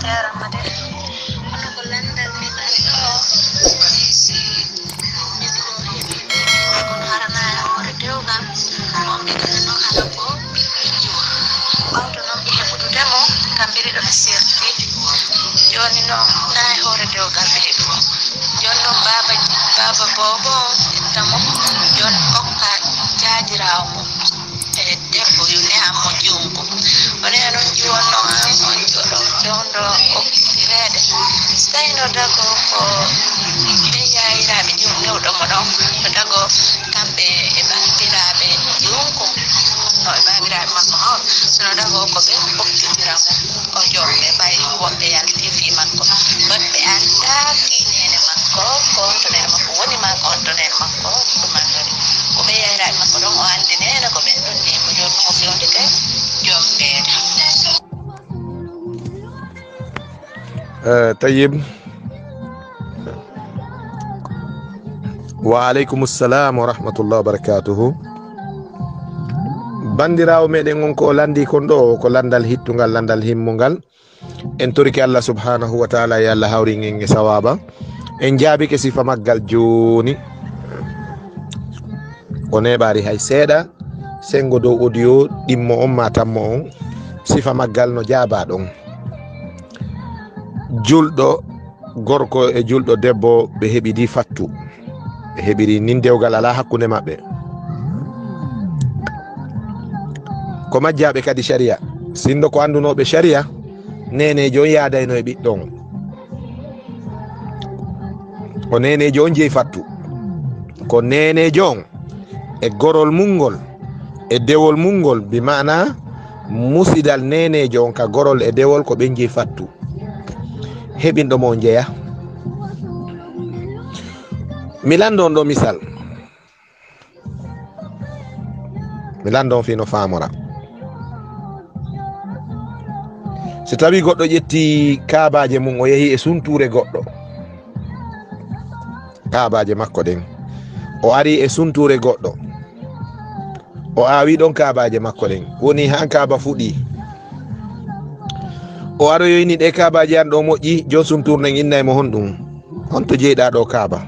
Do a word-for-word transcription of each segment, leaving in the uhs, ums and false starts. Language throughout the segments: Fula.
Jarama de. Kono ko landal mi mari o. Kono harana e hoore dewgal. On ɓe ɗum no kala ko ɓiɗɗo jiwo. Ɓawto noon ɓe heɓudude mo, kamɓe ɗiɗo ɓe serti. Jooni noon, ndaa e hoore dewgal ɓe heɓi mo. Jooni noon, baaba, baaba boobo on ƴetta mo, jooni kokka jaajiraawo mum. E debbo yo neha mo jiwungu. O neha noon jiwonno an, on joɗo dondo o reede. So tawi no dago ko ɓe yayiraɓe jiwun newɗo mo ɗon, no dago kamɓe e bandiraɓe jiwungu, no e babiraɓe makko mawɓe. So no dago ko ɓe hokkitira mo o joɗɓe, ɓay woɓɓe yalti fi makko. Woɓɓe anda fi nene makko, ko honto nene makko woni ma, ko honto nene makko ɗum anndude. Ko ɓe yayiraɓe makko ɗon o andi nene ko ɓen ɗon ni mo joɗɗum o fewndike joom reede. Eh, Tayyib. Wa aleykum salam wa rahmatullahi wa barakatuhu. Bandirawo meɗen on ko o landi kon ɗo, ko landal hittungal, landal himmungal. En torike Allah subhanahu wa taala, yo Allah hawri en e sawaba. En jaabike sifa maggal jooni. O neɓaari hay seeɗa. Sengo dow audio ɗimmo on ma tammo on. Sifa maggal no jaaba ɗon. Julɗo gorko e julɗo debbo ɓe heɓidi fattu. Ɓe heɓiri nin dewgal ala hakkunde maɓɓe. Ko majjaɓe kadi sharia. Sindo ko andunoɓe sharia, nenejo on yaadayno e ɓiɗɗo on. O nenejo on jeyi fattu. Ko nenejo on e gorol mum ngol e dewol mum ngol, bi maana musidal nenejo on ka gorol e dewol ko ɓen jeyi fattu. Heɓinɗo mo on jeya. Mi lando on ɗo misal. Mi lando on fii no faamora. So tawi goɗɗo ƴetti kaabaje mum, o yehi e suntuure goɗɗo, kaabaje makko ɗen, o ari e suntuure goɗɗo, o awi ɗon kaabaje makko ɗen, woni han kaaba fuɗi. O aroyoyni ɗe kaabaje an ɗo moƴƴi, jon suntuure nden innay mo honɗum? Honto jeyɗa ɗo kaaba?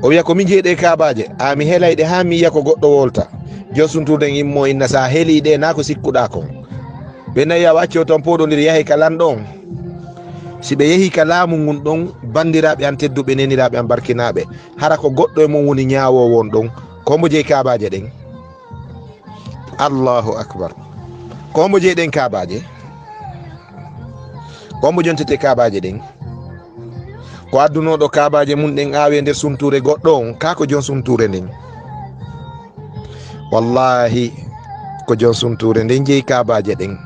O wiya, ko min jeyi ɗe kaabaje, a mi helay ɗe haa mi yiya ko goɗɗo wolta. Jon suntuure nden immo inna, sa heli ɗe, na ko sikkuɗa kon. Ɓe nayi, a wacco ton poɗondiri, yahay ka lanɗo on. Si ɓe yehi ka laamu ngun ɗon, bandiraaɓe an tedduɓe, neniraaɓe an barkinaaɓe, hara ko goɗɗo e mon woni ñaawoowo on ɗon, ko mbo jeyi kaabaje ɗen? Allahu akbar. Ko mbo jeyi ɗen kaabaje? Ko mbo jontete kaabaje ɗen? Ko addunooɗo kaabaje mum ɗen aawe nder suntuure goɗɗo on, kaa ko jon suntuure nden? Wallahi, ko jon suntuure nden jeyi kaabaje ɗen.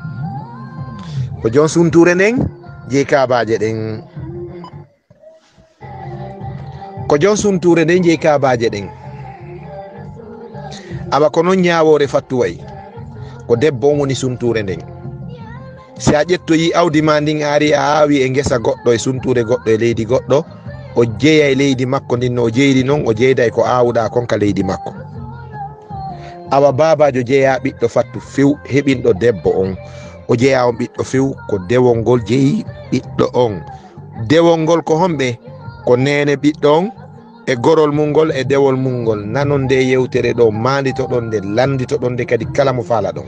Ko jon suntuure nden jeyi kaabaje ɗen. Ko jon suntuure nden jeyi kaabaje ɗen. Awa ko non ñaawoore fattu wayi. Ko debbo on woni suntuure nden. Si a ƴettoyi awdi ma ndin, a ari a aawi e ngesa goɗɗo, e suntuure goɗɗo, e leydi goɗɗo, o jeya e leydi makko ndin no o jeyri non, o jeyda e ko aawuɗa kon ka leydi makko. Awa baabajo jeya ɓiɗɗo fattu few, heɓinɗo debbo on. O jeya on ɓiɗɗo few, ko dewol ngol jeyi ɓiɗɗo on. Dewol ngol ko homɓe? Ko neene ɓiɗɗo on, e gorol mum ngol, e dewol mum ngol. Nanon nde yewtere ɗo, maanditoɗon nde, lannditoɗon nde kadi kala mo faalaɗon.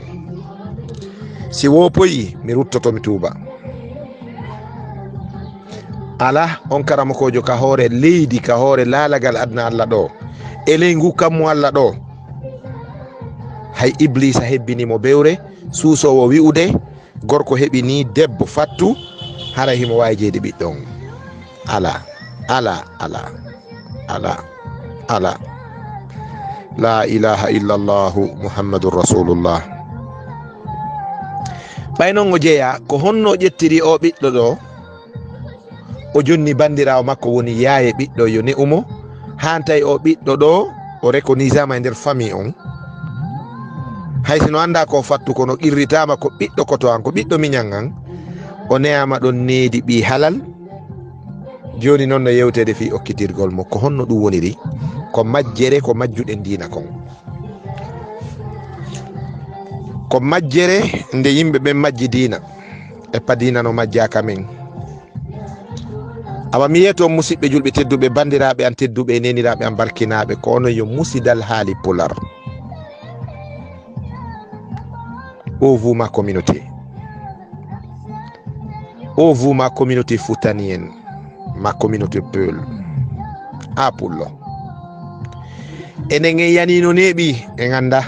Si woopoyi, mi ruttoto, mi tuuba. Ala on karamokoojo ka hoore leydi, ka hoore laalagal aduna Alla ɗo, e ley ngu kammu Alla ɗo, hay Ibliisa hebbini mo bewre, suusoowo wi'ude, gorko heɓi ni debbo fattu, haray himo waawi jeyde ɓiɗɗo on. Ala, ala, ala, ala, ala. La ilaha illallahu Muhammadun Rasulullah. Ɓay non o jeya, ko honno o ƴettiri o ɓiɗɗo ɗo? O jonni bandiraawo makko woni yaaye ɓiɗɗo yo ne'u mo, haa tawi o ɓiɗɗo ɗo o rekonisama e nder famille on. Hay si no annda ko fattu, kono qirritama ko ɓiɗɗo koto an, ko ɓiɗɗo miñan an, o neyama ɗon needi ɓii halal. Jooni non no yewtede fii okkitirgol mo. Ko honno ɗum woniri? Ko majjere ko majjuɗen diina kon. Ko majjere nde yimɓe ɓen majji diina. E padina no majjaka men. Awa mi yeeto on musiɓɓe julɓe tedduɓe, bandiraaɓe an tedduɓe e neniraaɓe an barkinaaɓe, ko onon yo musidal haali pular. O vous ma communauté. O vous ma communauté foutanienne, ma communauté peul. A pullo. Enen en yanino neeɓi, en annda.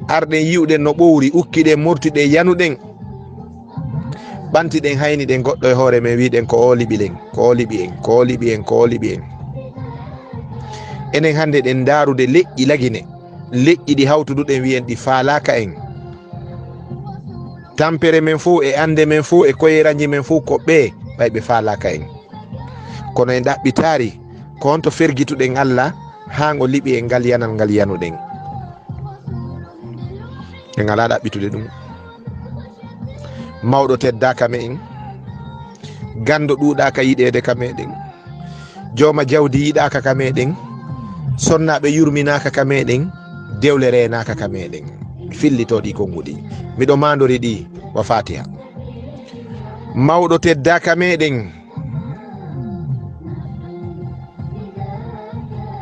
Arɗen yi'uɗen no ɓowri, ukkiɗen, mortiɗen, yanuɗen. Ɓantiɗen, hayniɗen goɗɗo e hoore men, wi'uɗen ko o liɓilen, ko o liɓi en, ko o liɓi en, ko o liɓi en. Enen hannde ɗen ndaarude leƴƴi Lagine, leƴƴi ɗi hawtuduɗen wi'en ɗi faalaaka en. Tampere men fof e annde men fof e koyeranji men fof ko ɓee, ɓay ɓe faalaaka en. Kono en ɗaɓɓitaari, ko honto fergituɗen Allah haa ngo liɓi en ngal yanal ngal yanuɗen? En alaa ɗaɓɓitude ɗum. Mawɗo teddaaka me'en, ganndo ɗuuɗaaka yiɗeede ka meɗen, jooma jawdi yiɗaaka ka meɗen, sonnaaɓe yurminaaka ka meɗen, dewle reenaaka ka meɗen. Fillitoo ɗi konnguɗi. Miɗo maandori ɗi wa Fatiha. Mawɗo teddaaka meɗen.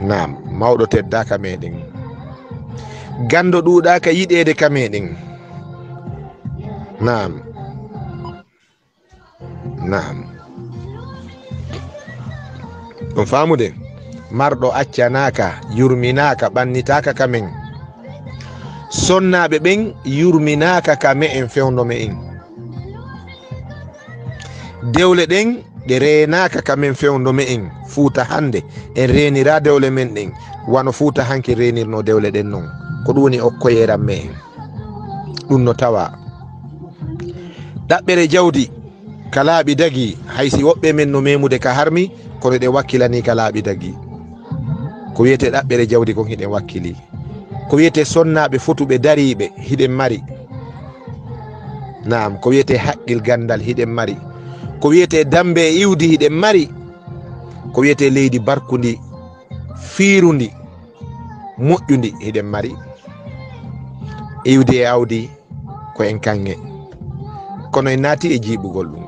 Naam, mawɗo teddaaka meɗen. Ganndo ɗuuɗaaka yiɗeede ka meɗen. Naam. Naam. On faamude? Marɗo accanaaka, yurminaaka, ɓannitaaka ka men. Sonnaaɓe ɓen yurminaaka ka me'en fewndo me'en. Dewle ɗen ɗe reenaaka ka men fewndo me'en. Fuuta hannde en reeniraa dewle men ɗen, wano Fuuta hanki reenirnoo dewle ɗen non. Ko ɗum woni okkoyeeran me'en. Ɗum no tawaa. Ɗaɓɓere jawdi ka laaɓi dagii, hay si woɓɓe men no meemude ka harmi, kono ɗe wakkilanii ka laaɓi dagii. Ko wiyetee ɗaɓɓere jawdi kon hiɗen wakkilii. Ko wiyetee sonnaaɓe fotuɓe dariiɓe hiɗen mari. Naam, ko wiyetee haqqil ganndal hiɗen mari. Ko wiyetee dammbe e iwdi hiɗen mari. Ko wiyetee leydi barkundi, fiirundi, moƴƴundi hiɗen mari. Iwdi e awdi ko en kaŋŋe. Kono en naati e jiiɓugol ɗum.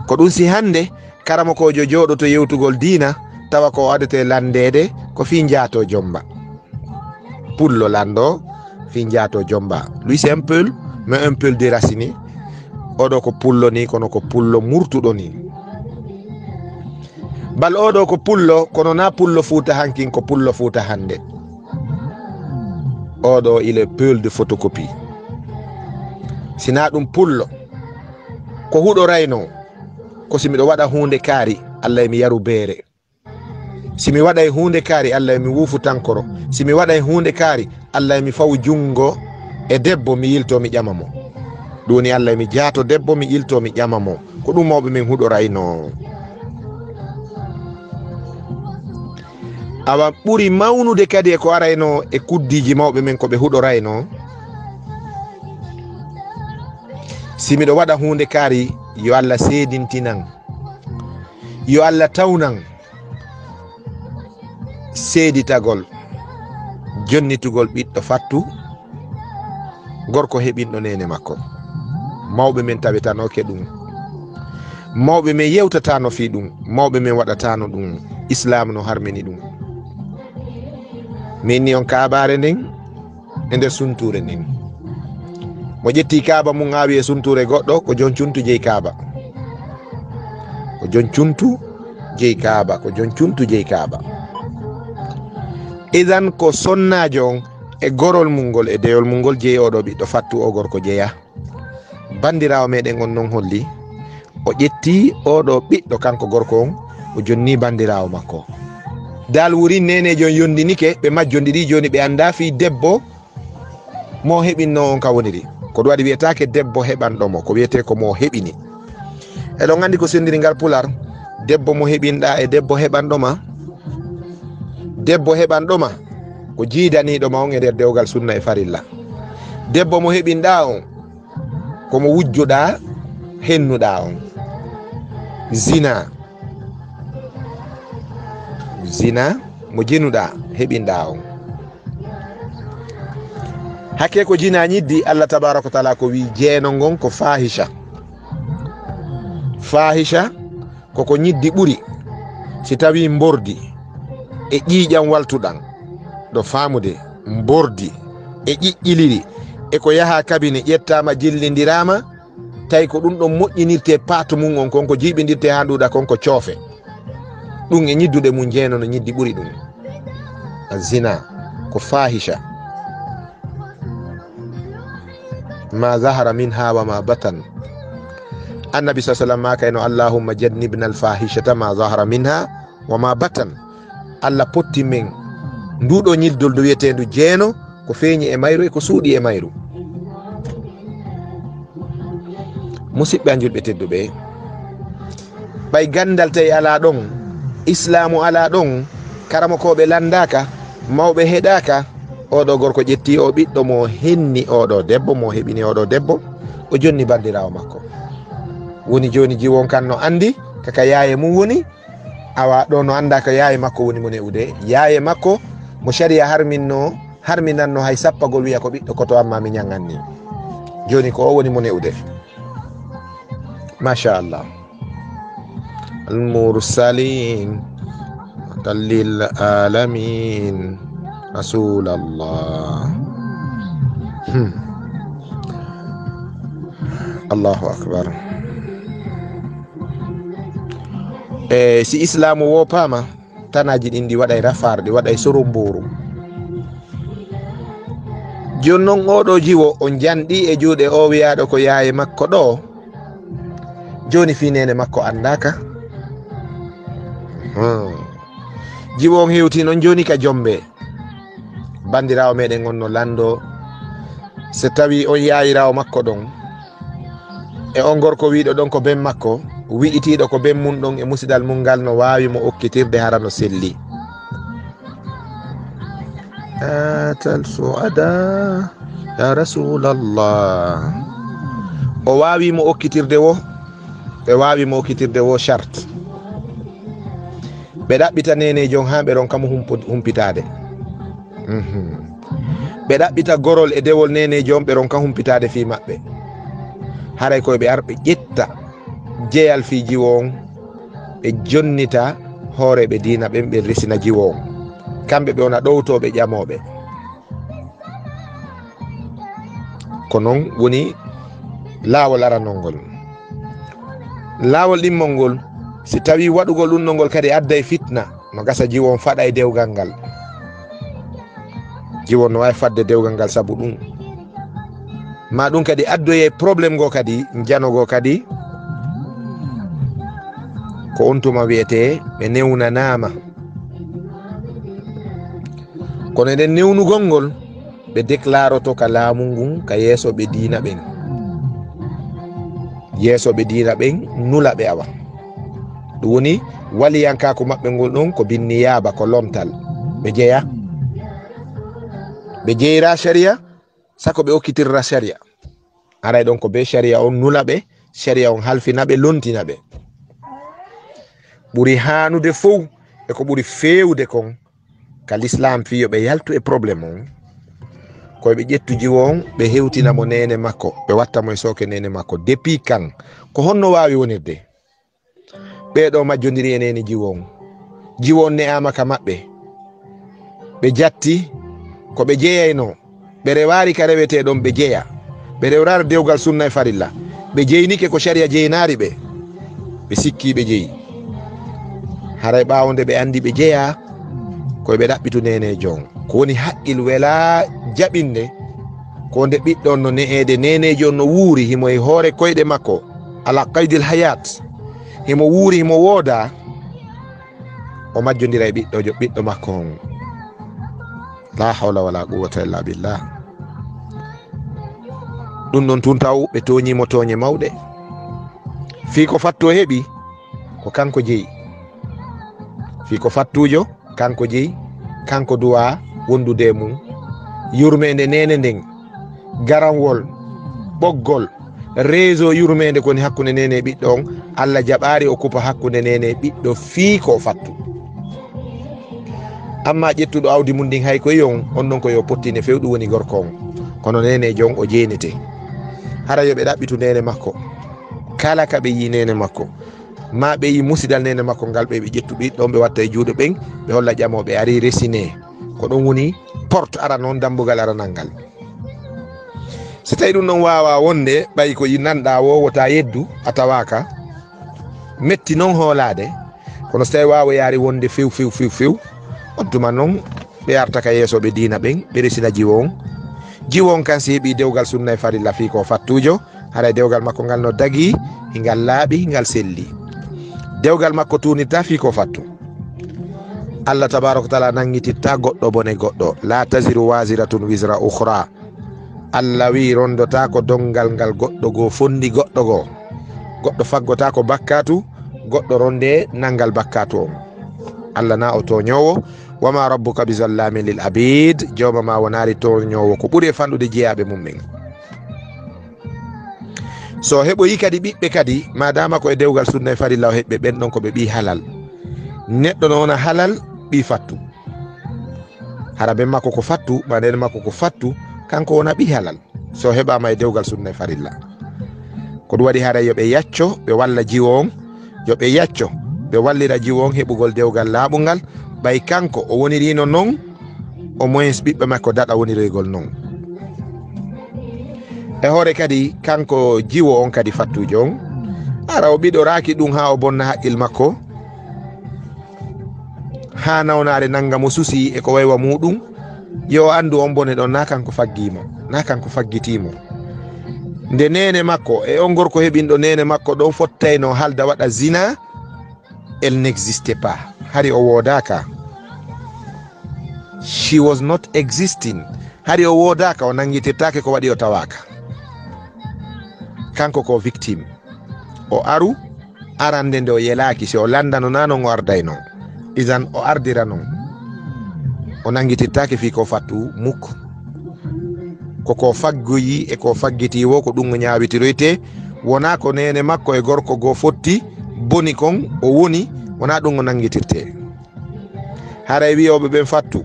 Ko ɗum si hannde karamokoojo jooɗoto yewtugol diina, tawa ko o adetee lanndeede ko fii njaato jomba. Pullo lanndo fii njaato jomba. Lui, c'est un peul, mais un peul déraciné. Oɗo ko pullo ni, kono ko pullo murtuɗo ni. Bal oɗo ko pullo, kono na pullo Fuuta hankin, ko pullo Fuuta hannde. Oɗo, il est peul de photocopie. Si na ɗum pullo, ko huɗo rayno, ko si miɗo waɗa huunde kaari, Allah e mi yaru beere. Si mi waɗay huunde kaari, Allah e mi wuufu tankoro. Si mi waɗay huunde kaari, Allah e mi fawu junngo e debbo, mi yilto, mi ƴama mo. Ɗum woni Allah e mi jaato debbo, mi yilto, mi ƴama mo. Ko ɗum mawɓe men huɗoraynoo. Awa ɓuri mawnude kadi e ko araynoo e kuddiiji mawɓe men ko ɓe huɗoraynoo. Si miɗo waɗa huunde kaari, yo Allah seedintinan. Yo Allah tawnan seeditagol, jonnitugol ɓiɗɗo fattu, gorko heɓinɗo neene makko. Mawɓe men tawetanooke ɗum. Mawɓe men yewtataano fii ɗum. Mawɓe men waɗataano ɗum. Islaam no harmini ɗum. Mi inni on kaabaare nden e nder suntuure nden. Mo ƴetti kaaba mum awi e suntuure goɗɗo, ko jon cuntu jeyi kaaba. Ko jon cuntu jeyi kaaba, ko jon cuntu jeyi kaaba. Idan ko sonnaajo on e gorol mum ngol e deyol mum ngol jeyi oɗo ɓiɗɗo fattu o gorko jeya. Banndiraawo meɗen on non holli, o ƴetti oɗo ɓiɗɗo kanko gorko on, o jonni banndiraawo makko. Dal wurin neneejo on yondinike, ɓe majjondiri jooni ɓe annda fii debbo mo heɓinno on ka woniri. Ko ɗum waɗi wiyetaake debbo heɓanɗo mo, ko wiyetee ko mo heɓini. Eɗon anndi ko senndiri ngal pular, debbo mo heɓinɗa e debbo heɓanɗo ma. Debbo heɓanɗo ma, ko jiidaniiɗo ma on e nder dewgal sunna e farilla. Debbo mo heɓinɗa on, ko mo wujjuɗa, hennuɗa on. Zina. Zina, mo jenuɗa, heɓinɗa on. Hakke ko jina ñiddi, Allah tabaraka wa taala ko wi jeeno ngon ko fahisha. Fahisha koko ñiddi ɓuri. Si tawi mbordi e ƴiiƴam waltuɗan, ɗo famude, mbordi e ƴiƴƴiliri e ko yaha kabine ƴettama jillindirama, tawi ko ɗum ɗon moƴƴinirte paatu mum on, kon ko jiiɓindirte ha nduuɗa kon ko coofe. Ɗum e ñidduɗe mum jeeno no ñiddi ɓuri ɗum. Azina ko fahisha. Ma zahara minha wa ma batan. Annabi sa sallam ma kayno, "Allahumma jannibna al-fahishata ma zahara minha wa ma batan." Allah potti men nduɗo ñiddol ndu wiyetendu jeeno, ko feeñi e mayru e ko suuɗi e mayru. Musiɓɓe an julɓe tedduɓe, ɓay gandal tawi ala ɗon, islamu ala ɗon, karamokooɓe landaka, mawɓe heɗaka, oɗo gorko ƴetti o ɓiɗɗo mo henni oɗo debbo, mo heɓini oɗo debbo, o jonni bandirawo makko. Woni joni jiwon kan no andi kaka yaaye mum woni, awa ɗo no anda ko yaaye makko woni mo ne'ude. Yaaye makko mo sharia harminno, harminanno hay sappagol wi'a ko ɓiɗɗo koto amma mi ñaŋanni. Joni ko o woni mo ne'ude. Masha Allah. Al-mursalin lil alamin. Rasulallah. Hmm. Allahu akbar. E si islamu wo paama, tanaji ɗin ɗi waɗay rafar, ɗi waɗay soromburu. Joni non oɗo jiwo on janɗi e juuɗe o wiyaɗo ko yaaye makko ɗo. Joni fi nene makko andaka. Hmm. Jiwo on hewti non joni ka jombe. Bandirawo meɗen on no lando. So tawi on yaayirawo makko ɗon, e on gorko wiɗo ɗon ko ben makko, wi'itiɗo ko ben mum ɗon e musidal mum ngal no wawi mo okkitirde hara no selli. Atal suada ya Rasulallah. O wawi mo okkitirde wo, ɓe wawi mo okkitirde wo charte. Ɓe ɗaɓɓita nenejo on ha ɓe ronka mo humpo-, humpitade. Mhm. Ɓe ɗaɓɓita gorol e dewol nenejo on ɓe ronka humpitade fi maɓɓe. Haray koye ɓe ar ɓe ƴetta jeyal fi jiwo on, ɓe jonnita hooreɓe diina ɓen, ɓe resina jiwo on. Kamɓe ɓe wona ɗowtoɓe ƴamoɓe. Ko non woni laawol aranol ngol. Laawol ɗimmol ngol, si tawi waɗugol ɗum ɗon ngol kadi adday fitna, no gasa jiwo on faɗa e dewgal ngal. Jiwo on no waawi fadde dewgal ngal sabu ɗum. Ma ɗum kadi addoye problème ngo kadi, njano ngo kadi, ko on tuma wiyete ɓe newnanaama. Kono eɗen newnugol ngol, ɓe déclaroto ka laamu ngun, ka yeeso ɓe diina ɓen. Yeeso ɓe diina ɓen, nula ɓe awa. Ɗum woni waliyankaaku maɓɓe ngol ɗon ko binniyaaba, ko lontal. Ɓe jeya. Ɓe jeyra sharia, sako ɓe okkitirra sharia. Aray ɗon ko be sharia on nula ɓe, sharia on halfina ɓe, lontina ɓe. Ɓuri haanude fow e ko ɓuri feewde kon ka l'islam fii yo ɓe yaltu e problème on, koye ɓe ƴettu jiwo on, ɓe hewtina mo neene makko, ɓe watta mo e sooke neene makko. Depuis kan, ko honno waawi wonirde? Ɓee ɗoo majjondiri e neene jiwo on. Jiwo on ne'aama ka maɓɓe. Ɓe jatti ko ɓe jeyaynoo. Ɓe rewaari ka rewetee ɗon ɓe jeya. Ɓe rewraari dewgal sunna e farilla. Ɓe jeynike ko sharia jeynaari ɓe. Ɓe sikki ɓe jeyi. Haray ɓaawo nde ɓe anndi ɓe jeyaa, ko ɓe ɗaɓɓitu neeneejo on. Ko woni haqqil welaa jaɓinde, ko nde ɓiɗɗo on no ne'eede, neeneejo on no wuuri, himo e hoore koyɗe makko, ala qaydil hayat. Himo wuuri, himo woodaa. O majjondira e ɓiɗɗo, ɓiɗɗo makko on. La hawla wala quwwata illa billah. Ɗum ɗon tun taw ɓe tooñii mo tooñe mawɗe. Fii ko fattu o heɓi, ko kanko jeyi. Fii ko fattuujo, kanko jeyi, kanko duwa wondude e mum. Yurmeende neene nden, garawol, ɓoggol, réseau yurmeende ko woni hakkunde neene e ɓiɗɗo on, Allah jaɓaari o kupa hakkunde neene e ɓiɗɗo fii ko o fattu. Amma ƴettuɗo awdi mum ndin hay ko e on, on non ko yo pottine few ɗum woni gorko on. Kono neeneejo on o jeenete. Hara yo ɓe ɗaɓɓitu neene makko. Kala ka ɓe yii neene makko, ma ɓe yii musidal neene makko ngal, ɓe, ɓe ƴettu ɓiɗɗo on, ɓe watta e juuɗe ɓen, ɓe holla ƴamoo, ɓe ari resinee. Ko ɗon woni porte aranoo on, dambugal aranal ngal. Si tawii ɗum ɗon waawaa wonde, ɓay ko yi-, nanɗaa woo, wota yeddu, a tawaaka. Metti non hoolaade. Kono so tawii waawoyaari wonde few, few, few, few, on tuma non ɓe arta ka yeesooɓe diina ɓen, ɓe resina jiwo on. Jiwo on kan si heɓii dewgal sunna e farilla fii ko fattuujo, haray dewgal makko ngal no dagii, hingal laaɓi, hingal selli. Dewgal makko tuunirtaa fii ko fattu. Allah tabaaraka wa taala nanngitirtaa goɗɗo bone goɗɗo. La taziru waziratun wizra ukhra. Allah wi'i rondotaako dongal ngal goɗɗo goo fondi goɗɗo goo. Goɗɗo faggotaako bakkaatu, goɗɗo rondee nanngal bakkaatu on. Allah naa o tooñoowo, wa ma rabbuka bi zallamin lil abid, jooma ma wonaali tooñoowo ko ɓuri e fanɗude jeyaaɓe mum ɓen. So heɓoyi kadi ɓiɓɓe kadi, ma dama ko e dewgal sunna e farilla o heɓɓe, ɓen ɗon ko ɓe ɓii halal. Neɗɗo no wona halal, ɓii fattu. Hara ben makko ko fattu, ma nene makko ko fattu, kanko wona ɓii halal. So heɓaama e dewgal sunna e farilla. Ko ɗum waɗi haray yo ɓe yacco, ɓe walla jiwo on, yo ɓe yacco, ɓe wallira jiwo on heɓugol dewgal laaɓungal, ɓay kanko o woniriino non, au moins ɓiɓɓe makko daɗa woniroygol non. E hoore kadi, kanko jiwo on kadi fattuujo on, hara o ɓiɗoraaki ɗum haa o bonna haqqil makko, haa nawnaare nannga mo susi e ko waywa muuɗum, yo o anndu on bone ɗon, naa kanko faggii mo, naa kanko faggitii mo. Nde neene makko e on gorko heɓinɗo neene makko ɗon fottaynoo halda waɗa zina, elle n'existait pas. Hari o woodaaka. She was not existing. Hari o woodaaka, o nanngitirtaake, ko waɗi o tawaaka. Kanko ko victime. O aru, arande nde o yelaaki, si o lanndano naa non o arday non. Idan o ardira non. O nanngitirtaake fii ko fattu muk. Ko ko faggoyi e ko faggitii wo, ko ɗum o ñaawitiroytee. Wonaa ko neene makko e gorko goo fotti, boni kon o woni, wonaa ɗum o nanngitirtee. Haray wi'ooɓe ɓen fattu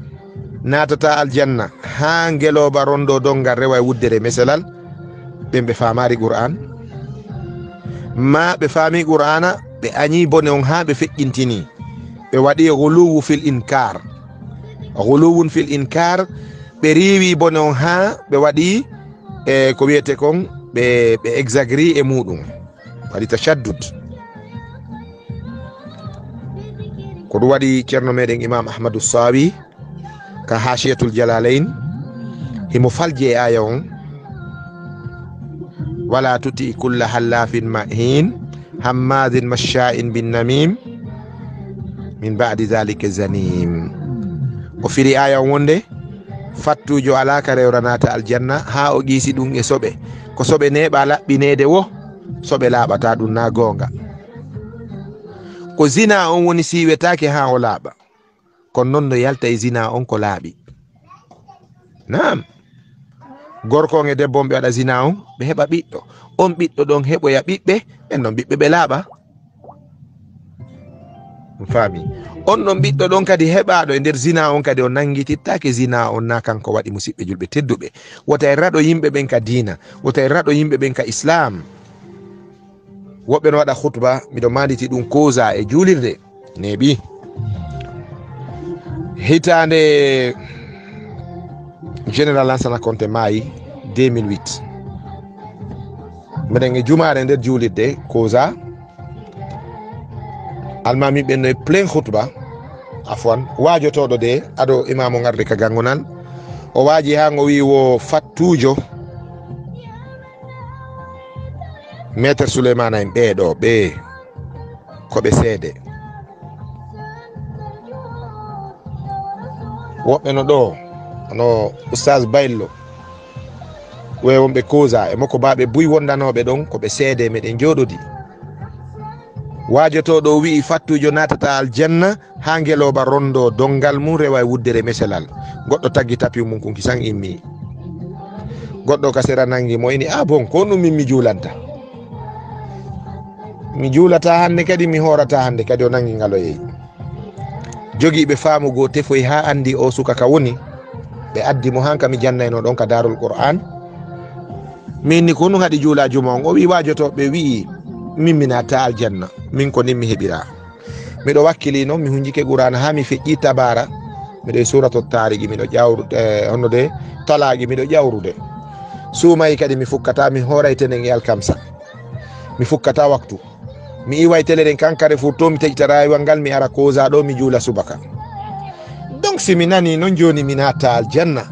naatataa aljanna haa ngelooba rondoo donngal rewa e wuddere meselal, ɓen ɓe faamaali Qur'aan. Maa ɓe faamii Qur'aana, ɓe añii bone on haa ɓe feƴƴintinii. Ɓe waɗii guluwu fil inkaar. Guluwun fil inkaar, ɓe riiwii bone on haa ɓe waɗii, e ko wi'etee kon, ɓe, ɓe exagérer e muuɗum. Waɗi tashaddud. Ko ɗum waɗi Ceerno meɗen Imaam Ahmadu Saawi ka Haashiyatul Jalaalayn, himo falji e aaya on, "Wala tuti kulla hallafin mahin, hammazin mashsha'in bin namim, min ba'di zalika zanim." O firi aaya on wonde, fattuujo alaa ka rewra naata aljanna, haa o qiisi ɗum e soɓe. Ko soɓe neeɓa laɓɓineede wo, soɓe laaɓataa ɗum, naa goonga. Ko zina on woni siiwetaake haa o laaɓa. Kono non no yalta e zina on ko laaɓi. Naam. Gorko on e debbo on ɓe waɗa zina on, ɓe heɓa ɓiɗɗo. On ɓiɗɗo ɗon heɓoya ɓiɓɓe, ɓen non ɓiɓɓe ɓe laaɓa. On faami? On ɗon ɓiɗɗo ɗon kadi heɓaaɗo e nder zina on kadi o nanngitittaake zina on, naa kanko waɗi, musiɓɓe julɓe tedduɓe. Wota en raɗo yimɓe ɓen ka diina, wota en raɗo yimɓe ɓen ka Islaam. Woɓɓe no waɗa khutba, miɗo maanditi ɗum, koza e juulirde. Neeɓi. Hitaande Général Lansana Konté maayi deux mille huit. Meɗen e jumaare nder juulirde, koza. Almaami ɓen no e plein khutba. Afwan, waajotooɗo de, ado imaamu ngarde ka ganngunal. O waaji haa ngo wi'i wo fattuujo. Maître Souleymane en ɓee ɗoo, ɓe ko ɓe seede. Woɓɓe no ɗoo, no Oustaz Baylo, we wonɓe koza e makko, baaɓe buy wondanooɓe ɗon, ko ɓe seede, meɗen jooɗodi. Waajotooɗo o wi'i fattuujo naatata aljanna haa ngelooba rondoo donngal mum, rewa e wuddere meselal. Goɗɗo taggi tapi mum, kunki san immi. Goɗɗo ka sera nangi mo, ini, "Ah bon, ko ɗum min mi juulanta? Mi juulata hannde kadi, mi hoorata hannde kadi." O nangi ngal, o yehi. Jogiiɓe faamu goo tefoyi haa anndi o suka ka woni. Ɓe addi mo han ka mi jannayno ɗon ka Daarul Qur'an. Min ni ko nun haɗi juula juma on? O wi'i, waajotooɓe wi'i, min mi naata aljanna. Min ko nin mi heɓira. Miɗo wakkili non, mi hunjike Qur'ana haa mi feƴƴi tabaara. Miɗo e Suratu Taarigi, miɗo ƴawru-, eh, honno de, Talaagi, miɗo ƴawrude. Suumayi kadi mi fukkata, mi hooray tenen e alkamsa. Mi fukkata waktu. Mi iway tele ɗen kan Carrefour to, mi taƴita raayiwal ngal, mi ara Koza ɗo, mi juula subaka. Donc, si mi nani non jooni mi naata aljanna,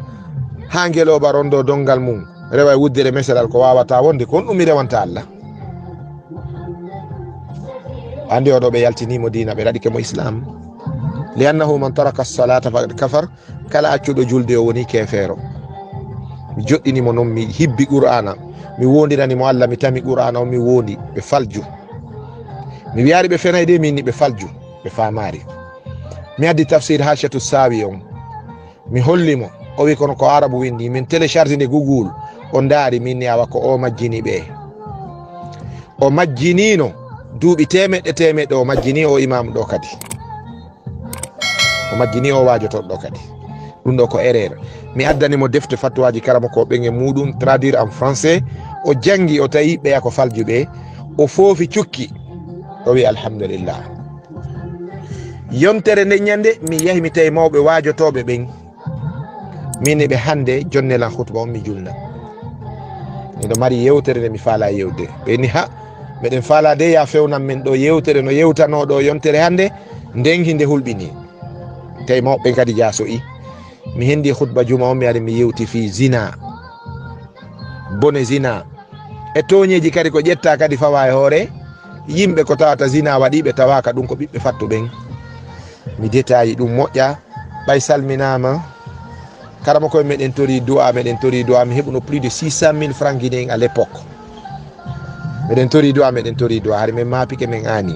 haa ngelooba rondo dongal mum, rewa e wuddere meselal ko waawata wonde, ko honɗum mi rewanta Allah? Andi oɗo ɓe yaltinimo diina, ɓe raɗike mo Islam. Li annahu man taraka as-salata faqad kafar, kala accuɗo julde o woni keefeero. Mi joɗɗini mo non, mi hibbi Qur'ana, mi wondirani mo Allah, mi tami Qur'ana on, mi wondi, ɓe falju. Mi wi'aali ɓe fenay de, min ni ɓe falju, ɓe faamaali. Mi addi tafsir Hashiyatu Sawi on. Mi holli mo, o wi kono ko Arabu windi, min télécharge nde Google, o ndaari, min ni awa ko o majjini ɓe. O majjinino duuɓi teemeɗɗe teemeɗɗe, o majjini o imaamu ɗo kadi. O majjini o waajotoɗo ɗo kadi. Ɗum ɗo ko erreur. Mi addani mo defte fatwaaji karamoko ɓen e muɗum, traduire en français. O jangi, o tawi ɓeya ko faljuɓe. O foofi cukki. O wi alhamdulillah. Yontere nden ñande, mi yahi mi tawi mawɓe waajotooɓe ɓen. Min e ɓe hande, jonne lan khutba on mi julna. Miɗo mari yewtere nde mi faala yewde. Ɓe ni, ha, meɗen faala de ya fewnan men ɗo yewtere no yewtano ɗo yontere hande, nden hinde hulɓini. Tawi mawɓe ɓen kadi jaasoyi. Mi hendi khutba juma on, mi ari mi yewti fii zina. Bone zina. E tooñeeji kadi ko ƴetta kadi fawa e hoore yimɓe ko tawata zina waɗi ɓe tawaaka ɗum ko ɓiɓɓe fattu ɓen. Mi détail ɗum moƴƴa, ɓay salminaama. Karamoko en meɗen tori du'a, meɗen tori du'a, mi heɓuno plus de six cent mille francs guinéen à l'époque. Meɗen tori du'a, meɗen tori du'a, hari men maapike men aani.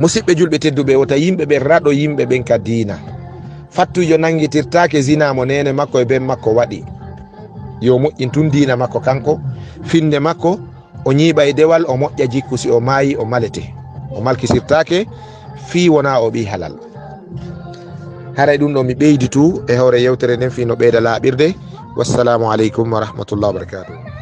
Musidɓe julɓe tedduɓe, wota yimɓe ɓe raɗo yimɓe ɓen ka diina. Fattujo nangitirtaake zina mo neene makko e ben makko waɗi. Yo moƴƴin tun diina makko kanko, finde makko, o ñiiɓa e dewal, o moƴƴa jikku, si o maayi, o malete. O malkisirtaake, fii wona o ɓii halal. Haray ɗum ɗo mi ɓeydi tu e hoore yewtere nden fii no ɓeyda laaɓirde. Wassalamu aleykum wa rahmatullahi wa barakatuh.